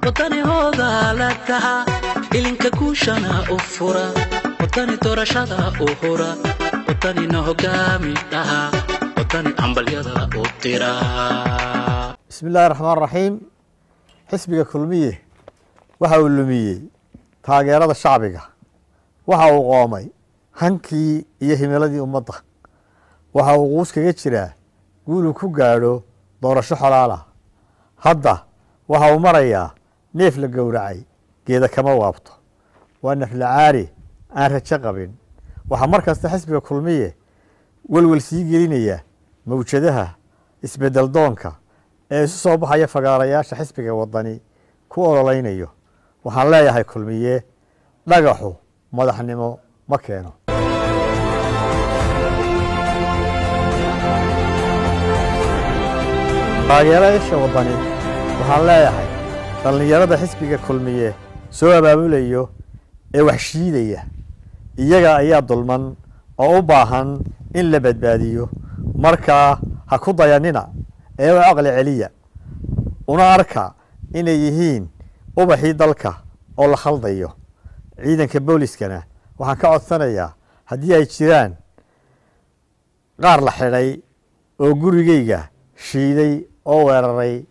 Wadanihooda la taha, ilinka guushana u fura. Wadani doorashada u hura, wadanina hogaami dhaha, wadani hambalyada u dira. Bismi illaahi raxmaan raxiim. Xisbiga Kulmiye waxa uu lumiyey taageerada shacbiga, waxa uu qoomay hankii iyo himiladii ummadda, waxa uu quus kaga jiraa guuluu ku gaadho doorasho xolaalah. Hadda waxa uu marayaa neef la gowracay geeda kama waabto, waa naflacaari aan rajo qabin. Waxaa mar kasta xisbiga Kulmiye welwel sii gelinaya mawjadaha isbedel doonka ee isu soo baxaya fagaarayaasha xisbiga Wadani ku ololeynayo. Waxaan leeyahay Kulmiye, dhagaxu madaxnimo ma keeno. Taageerayaasha Wadani waxaan leeyahay, dhallinyarada xisbiga Kulmiye soo abaabulayo ee wax shiidaya iyaga ayaa dulman oo u baahan in la badbaadiyo. Markaa ha ku dayanina ee u caqli celiya, una arka inay yihiin ubaxii dalka oo la khaldayo. Ciidanka booliskana waxaan ka codsanayaa, haddii ay jiraan qaar la xidhay oo gurigayga shiiday oo weeraray,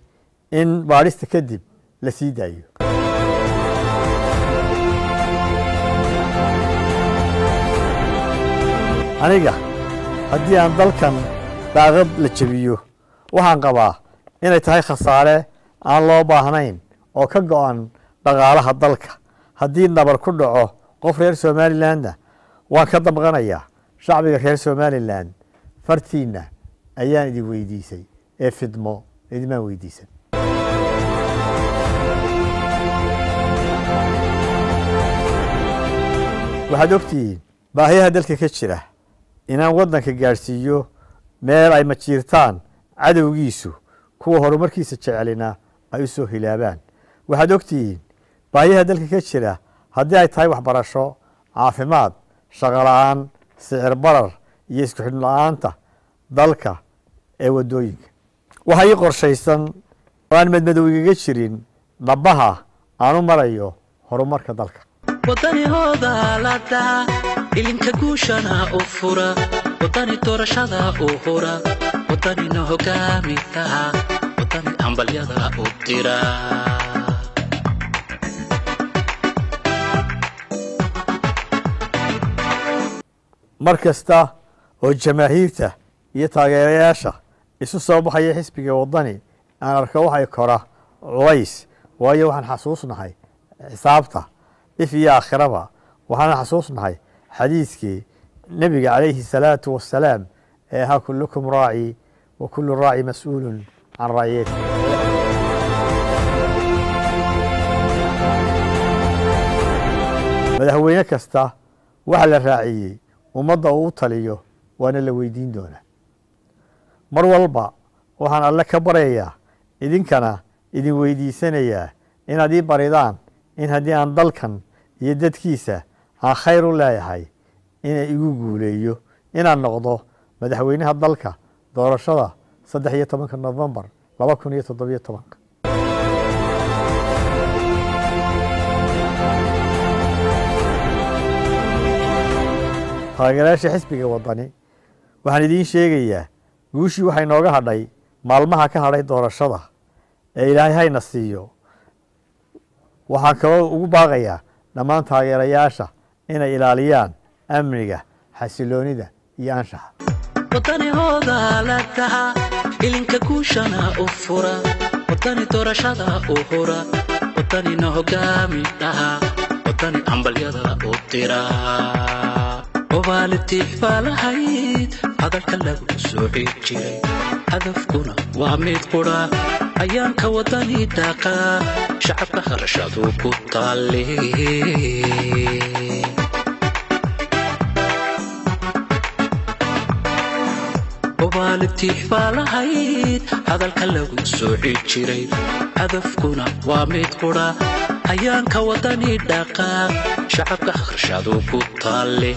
in baadhista kadib la sii daayo. Aniga haddii aan dalkan daaqad la jebiyo, waxaan qabaa inay tahay khasaare aan loo baahnayn oo ka go-an dhaqaalaha dalka. Haddii nabar ku dhaco qof reer Somalilandna, waan ka damqanayaa. Shacbiga reer Somaliland, fartiinna ayaan idin weydiisay ee fidmo idimaan weydiisan. Waxaad ogtihiin baahiyaha dalka ka jira inaan waddanka gaadhsiiyo meel ay majiirtaan cadowgiisu, kuwa horumarkiisa jecelina ay u soo hilaabaan. Waxaad ogtihiin baahiyaha dalka ka jira, haddii ay tahay waxbarasho, caafimaad, shaqo la-aan, sicir barar iyo isku xidhn la-aanta dalka ee waddooyinka. Waxaa ii qorshaysan oo aan madmadow igaga jirin dhabaha aan u marayo horumarka dalka. Wadanihooda la taha, ilinka guushana u fura. Wadani doorashada u hura, wadanina hogaami taha, wadani hambalyada u dira. Mar kasta oo jamaahiirta iyo taageerayaasha isu soo baxaya xisbiga Wadani aan arko, waxay kora culays, waayo waxaan xasuusnahay xisaabta if iyo aakhiraba. Waxaan xasuusnahay xadiiskii nebiga calayhi salaatu wassalaam ee ahaa kullukum raaci wa kullu raaci mas-uulun can raaciyati. Madaxweyne kasta waxa la raaciyey ummadda uu u taliyo, waana la weydiin doonaa. Mar walba waxaan Alle ka baryayaa, idinkana idin weydiisanayaa, inaad ii baridaan in haddii aan dalkan iyo dadkiisa aan khayr u leeyahay inay igu guuleeyo inaan noqdo madaxweynaha dalka doorashada 13-ka Nofembar 2017-ka. Taageerayaasha xisbiga Wadani waxaan idiin sheegayaa, guushii waxay nooga hadhay maalmaha ka hadhay doorashada ee Ilaahay hayna siiyo. Waxaan kaloo ugu baaqayaa dhammaan taageerayaasha inay ilaaliyaan amniga, xasiloonida iyo anshaxa. Wadanihooda la taha, ilinka guushana u fura. Wadani doorashada u hura, wadanina hogaami dhaha, wadani hambalyada u dira. Obaalitiix baa lahayd hadalka lagu soo jiray, hadafkuna waa mid qura, ayaanka wadani dhaqaa, shacabka harashadu ku taale. Obaalitiix baa lahayd hadalka lagu soo jiray, hadafkuna waa mid qura, ayaanka wadani dhaqaa, shacabka harashadu ku taale.